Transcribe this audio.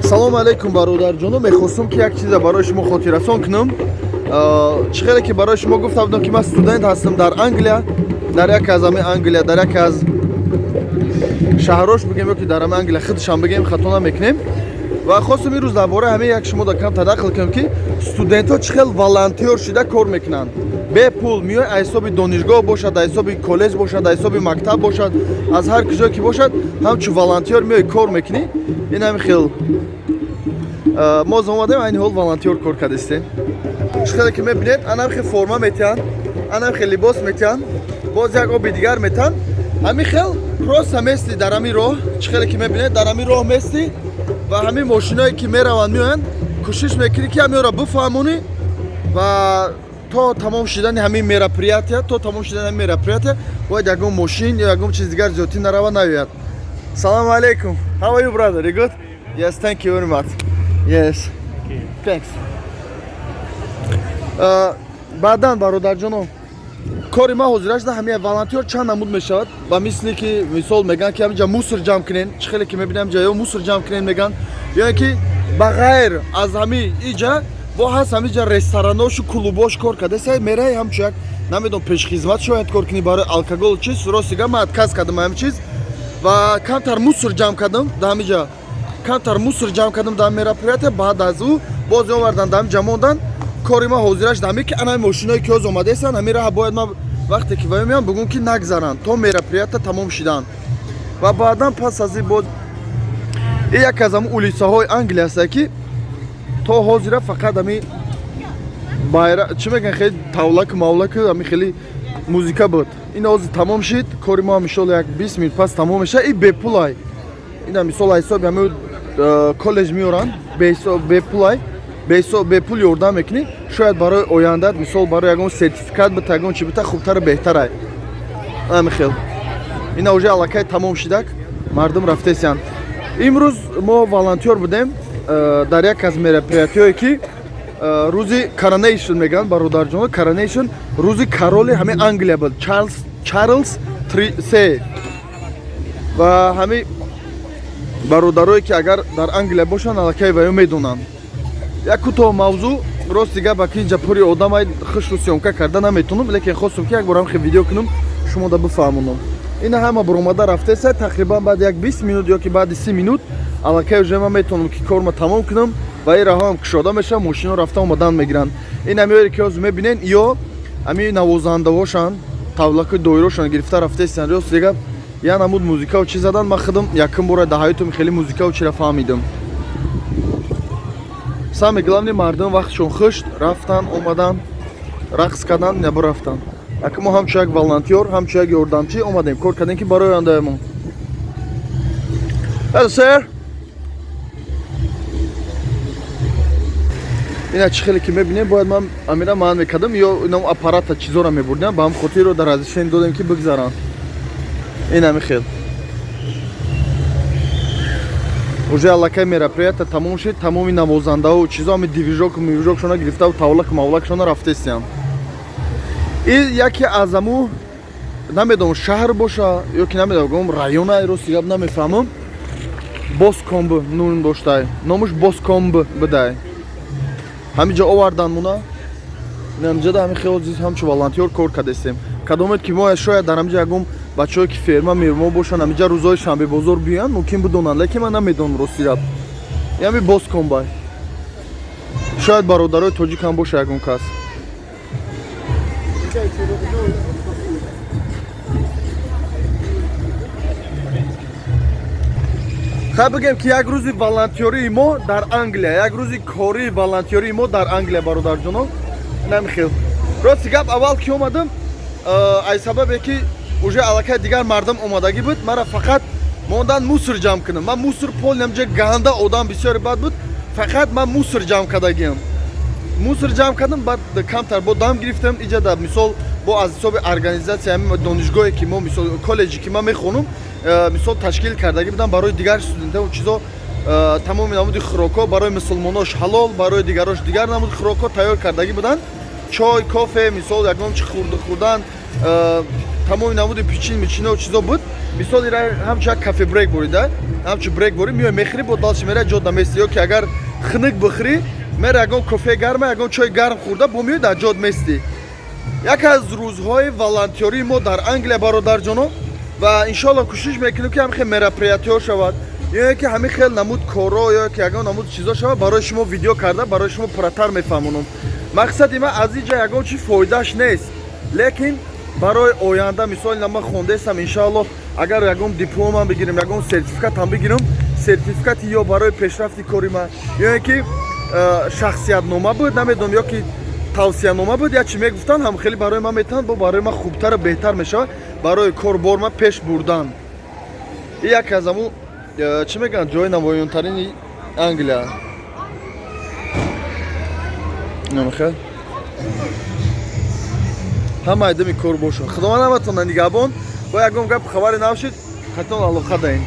Салому алайкум, бародарҷоно. Мехостум, ки як чиза барои шумо хотиррасон кунам. Чӣ хеле ки барои шумо гуфта будам, ки ман студент ҳастам дар Англия, дар яке аз ҳамин Англия, дар яке аз шаҳрош бигем ё ки дар ҳамин Англия худшам бигем, хато намекунем. Ва хостум имрӯз дар бораи ҳамин як шумо кам тадаққул кунем, ки студентҳо чӣ хел волонтёр шида кор мекунанд бепул. Меои, аз ҳисоби донишгоҳ бошад, аз ҳисоби коллеҷ бошад, аз ҳисоби мактаб бошад, аз ҳар куҷое ки бошад, ҳамчун волонтёр меои, кор мекунӣ. Ин ҳамин хел мо омадем, айни ҳол волонтёр кор кардистем. Чӣ хеле ки мебинед, анам хел форма метиҳанд, анам хел либос метиҳанд, боз як оби дигар метиҳанд. Ҳамин хел просто мести дар ҳамин роҳ. Чӣ хеле ки мебинед, дар ҳамин роҳ мести ва ҳамин мошиное ки мераванд, меоянд, кӯшиш мекунӣ, ки ҳаминро бифаҳмонӣ ва то тамом шудани ҳамин мероприятия, то тамом шудани ҳамин мероприятия бояд ягон мошин ё ягон чиз дигар зиёдтӣ нарава, наояд. Салому алейкум. How are you, brother? You good? Yes, thank you very much. Yes, thanks. Баъдан, бародарҷоно, кори ман ҳозира шуда ҳамин волонтёр чанд намуд мешавад. Ба мисли ки мисол мегӯянд, ки ҳаминҷа мусор ҷамъ кунен. Чӣ хеле ки мебинем, ҷа ё мусор ҷамъ кунен мегӯянд, ё ин ки ба ғайр аз ҳамин иҷа бо ҳаст ҳаминҷа рестораношу клубош кор карда мераи, ҳамчун як, намедонам, пешхизмат шояд кор кунӣ барои алкогол, чиз. Рости гап, ман отказ кардам ҳамин чиз ва камтар мусор ҷамъ кардам дар ҳаминҷа, камтар мусор ҷамъ кардам дар мероприятия. Баъд аз ӯ боз овардан, дар ҳаминҷа мондан. Кори ман ҳозираш дар ҳамин ки ана мошиное ки ҳоз омадаестанд, ҳамин раҳа бояд ман вақте ки ваё меям, бугум, ки нагзаранд то мероприятия тамом шидан. Ва баъдан пас аз ин боз ин яке аз ҳамун улицаҳои Англия аста, ки то ҳозира фақат ҳамин байра, чӣ мегӯян, хеле тавлаку мавлаку, ҳамин хеле музика буд. Ин ҳозир тамом шид. Кори мо иншолло як 20 минут пас тамом мешавад. И бепулай. Ина мисол ҳисоби ҳамин коллеҷ меоранд, бепулай, бепул ёрдам мекунӣ. Шояд барои ояндат, мисол, барои ягон сертификат бита, ягон чи бита, хубтару беҳтарай. Ҳамин хел ина уже аллакай тамом шидак, мардум рафтесиянд. Имрӯз мо волонтёр будем дар як аз мероприятиҳое, ки рӯзи coronation мегӯянд, бародарҷоно. Coronation, рӯзи короли ҳамин Англия буд, Чарлз се. Ва ҳамин бародарое, ки агар дар Англия бошанд, аллакай ваё медонанд. Як кӯтоҳ мавзӯъ. Рости гап, аки инҷа пури одамай, хушру съёмка карда наметонам, лекин хостум, ки як борам хе видео кунам, шумо да бифаҳмонам. Ина ҳама буромада рафтеса. Тақрибан баъди як 20 минут ё ки баъди 30 минут аллакай уже ман метавонам, ки корма тамом кунам ва ин раҳоам кушода мешавад, мошино рафта омадан мегиранд. Ин ҳамиёре ки ҳозир мебинен, ё ҳамин навозандаҳошанд, тавлаку доирошон гирифта рафтесиянд. Рости гап, я намуд музикаву чӣ задан, ман худам якум бора дар ҳаётам хеле музикаву чира фаҳмидам. Самое главное, мардум вақтшон хушт рафтан, омадан, рақс кардан, набо рафтан. Ака мо ҳамчун як волонтёр, ҳамчун як ёрдамчӣ омадем, кор кардем, ки барои ояндаамон. Hello, sir. Ина чӣ хеле ки мебинем, бояд ман амира ман мекардам ё инам аппарата чизоро мебурдам. Ба ҳам хотирро дар разрешение додем, ки бигзаранд. Ин ҳами хел уже аллакай мероприятие тамом шуд. Тамоми навозандаҳо, чизо, ҳами движоку мивижокшона гирифтаву тавлаку мавлакшона рафтестиям. И яке аз аму, намедонам, шаҳр боша ё ки намедонам, района, рости гап, намефаҳмам, Боскомб нун доштай, номуш Боскомб бидай. Ҳаминҷа овардан муна, ҳаминҷада ҳамин хел ҳамчун волонтёр кор кардестем. Кадомед ки мо шояд дар ҳаминҷа ягон бачаҳое, ки ферма мермо бошанд, ҳаминҷа рӯзҳои шанбе бозор биёянд, мумкин бидонанд, лекин ман намедонам, рости гап. Ями Боскомбай шояд бародарои тоҷик ҳам боша ягон кас. Хай, бигем, ки як рӯзи волонтёрии мо дар Англия, як рӯзи кории волонтёрии мо дар Англия, бародарҷоно, намихел. Рости гап, аввал ки омадам, ай сабабе ки уже аллакай дигар мардум омадагӣ буд, мара фақат мондан мусор ҷамъ кунам. Ман мусор полням ҷа ганда, одам бисёре бад буд. Фақат ман мусор ҷамъ кардагиам, мусор ҷамъ кардам. Баъд камтар бо дам гирифтам иҷа. Мисол, бо аз ҳисоби организатсия ҳамин донишгоҳе, ки мо, мисол, коллеҷе, ки ман мехонам, мисол, ташкил кардагӣ будам барои дигар студентаву чизо тамоми намуди хӯрокҳо, барои мусулмонош ҳалол, барои дигарош дигар намуди хӯрокҳо тайёр кардагӣ буданд: чой, кофе, мисол, ягон чи хурду хӯрдан, тамоми намуди пичин мичино, чизо буд. Мисол, ира ҳамчун як coffee break бурида. Ҳамчун break борӣ меои, мехӯрӣ, бо дальше мерай, ҷо дамести. Ё ки агар хунук бихӯрӣ, мера ягон кофе гарма, ягон чой гарм хӯрда, бо меои, дар ҷод местӣ. Яке аз рӯзҳои волонтёрии мо дар Англия, бародарҷоно, ва иншоалло кӯшиш мекунем, ки ҳамин хел мероприятиҳо шавад ё ки ҳамин хел намуд корро, ё ки ягон намуд чизо шавад, барои шумо видео карда, барои шумо пурратар мефаҳмонам. Мақсади ман аз ин ҷа ягон чи фоидааш нест, лекин барои оянда, мисол, ина ман хондаестам, иншоалло агар ягон дипломам бигирем, ягон сертификатам бигирам, сертификати ё барои пешрафти кори ман, ё ин ки шахсиятнома буд, намедонам, ё ки тавсиянома буд, я чи мегуфтанд, ҳам хеле барои ман метаванд, бо барои ман хубтару беҳтар мешавад барои корбор ман пеш бурдан. И яке аз ҳамун чӣ мегӯянд, ҷои намоёнтарини Англия. Намахел ҳама айдами кор бошад. Худованд ҳаматона нигаҳбон. Бо ягон гап хабаре набошед, хатон алоқа даҳем.